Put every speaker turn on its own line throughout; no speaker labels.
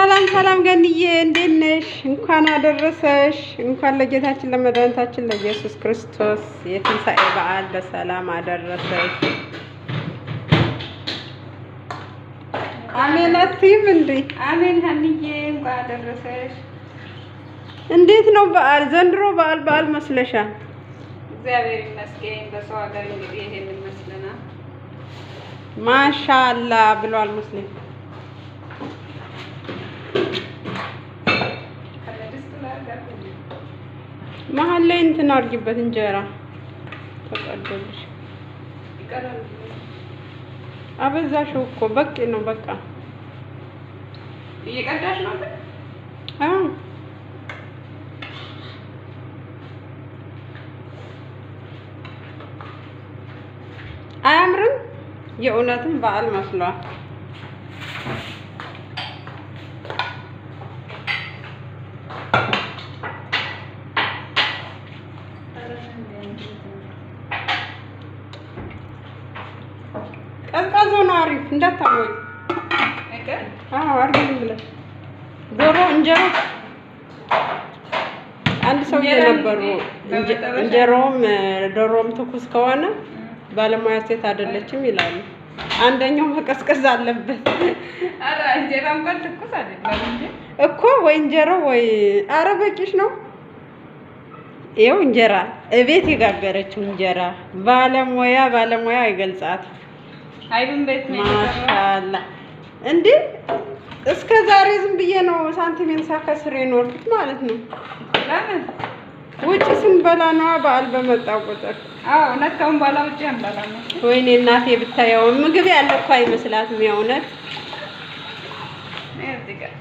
ሰላም ሰላም ገንዬ እንዴት ነሽ? እንኳን አደረሰሽ። እንኳን ለጌታችን ለመድኃኒታችን ለኢየሱስ ክርስቶስ የትንሣኤ በዓል በሰላም አደረሰሽ። አሜን አትይም እንዴ?
አሜን ሀንዬ እንኳን አደረሰሽ።
እንዴት ነው በዓል ዘንድሮ? በዓል በዓል መስለሻል።
እግዚአብሔር ይመስገን። በሰው ሀገር እንግዲህ ይሄን ይመስለናል።
ማሻአላ ብሏል ሙስሊም። መሀል ላይ እንትን አድርጊበት እንጀራ ተቀደልሽ። አበዛሽው እኮ በቂ ነው። በቃ
እየቀዳሽ ነው።
አዎ አያምርም? የእውነትም በዓል መስሏል። ቀዝቃዛው ነው አሪፍ፣ እንዳታወቂ። አዎ አድርጊልኝ ብለሽ ዶሮ እንጀራ አንድ ሰውዬ ነበሩ። እንጀራውም ዶሮውም ትኩስ ከሆነ ባለሙያ ሴት አይደለችም ይላሉ። አንደኛው መቀዝቀዝ አለበት።
ኧረ እንጀራ እንኳን ትኩስ አይደለም እንጂ
እኮ ወይ እንጀራው ወይ ኧረ በቂሽ ነው። ይኸው እንጀራ እቤት የጋገረችው እንጀራ ባለሙያ ባለሙያ አይገልጻትም።
አይብም ቤት ነው የተሰራው።
ማሻአላ እንዴ! እስከ ዛሬ ዝም ብዬ ነው ሳንቲሜን ሳከስር የኖርኩት ማለት ነው።
ለምን?
ውጭ ስንበላ ነዋ በዓል በመጣ ቁጥር።
አዎ እውነት ከአሁን በኋላ ውጭ አንበላም።
ወይኔ እናቴ ብታየው ምግብ ያለ እኮ አይመስላትም። የእውነት
እዚህ ጋር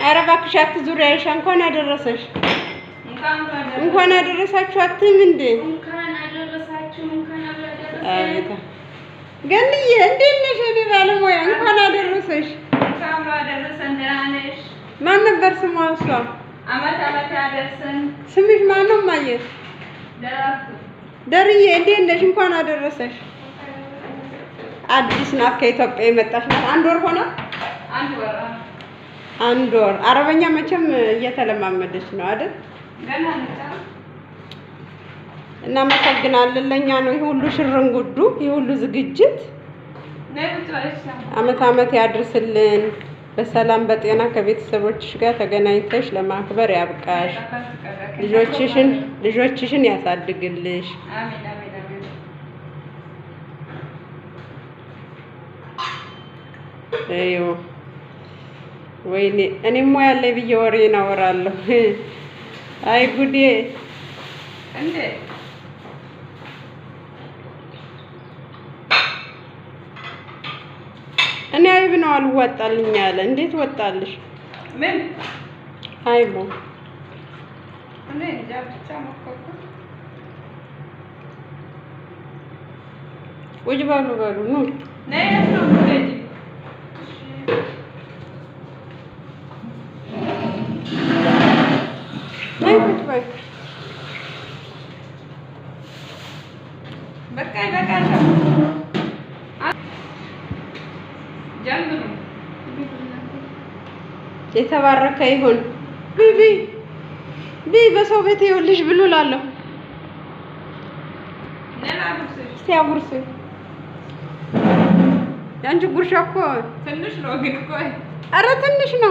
ኧረ እባክሽ አትዙሪ አይሻ። እንኳን አደረሰሽ፣ እንኳን አደረሳችሁ አትይም እንዴ?
እንኳን አደረሳችሁ። እንኳን አብሮ አደረሰን።
ገንዬ እንዴት ነሽ? የእኔ ባለሙያ እንኳን አደረሰሽ።
እንኳን አብሮ አደረሰን። ደህና ነሽ?
ማን ነበር ስሟ? እሷ
አመት አመት ያደርሰን።
ስምሽ ማን ነው? እማዬ
ደራርቱ
ደርዬ እንዴት ነሽ? እንኳን አደረሰሽ። አዲስ ናት፣ ከኢትዮጵያ የመጣች ናት። አንድ ወር ሆነ።
አንድ ወር
አንድ ወር። አረበኛ መቼም እየተለማመደች ነው አይደል?
ገና ነች።
እናመሰግናለን። ለእኛ ነው ይህ ሁሉ ሽርንጉዱ፣ ይህ ሁሉ ዝግጅት።
ነይ ቁጭ በይ።
አመት አመት ያድርስልን። በሰላም በጤና ከቤተሰቦችሽ ጋር ተገናኝተሽ ለማክበር ያብቃሽ። ልጆችሽን ያሳድግልሽ።
አሜን አሜን አሜን።
እዩ ወይኔ እኔም ሙያ አለኝ ብዬ ወሬን አወራለሁ። አይ ጉዴ!
እንዴ
እኔ አይብ ነው አልዋጣልኝ አለ። እንዴት ወጣልሽ?
ምን
አይቡ
እኔ እንጃ ብቻ ሞከርኩት።
ቁጭ በሉ በሉ ኑ።
ነይ የት ነው የምትሄጂው?
ነይ ቁጭ በይ።
በቃ ይበቃል። ጀምሩ።
የተባረከ ይሁን። ብይ ብይ ብይ፣ በሰው ቤት ይኸውልሽ ብሉ እላለሁ።
ነይ ላጉርስሽ።
እስቲ አጉርሱኝ። የአንቺ ጉርሻ እኮ
ትንሽ ነው ግን እኮ
ኧረ ትንሽ ነው።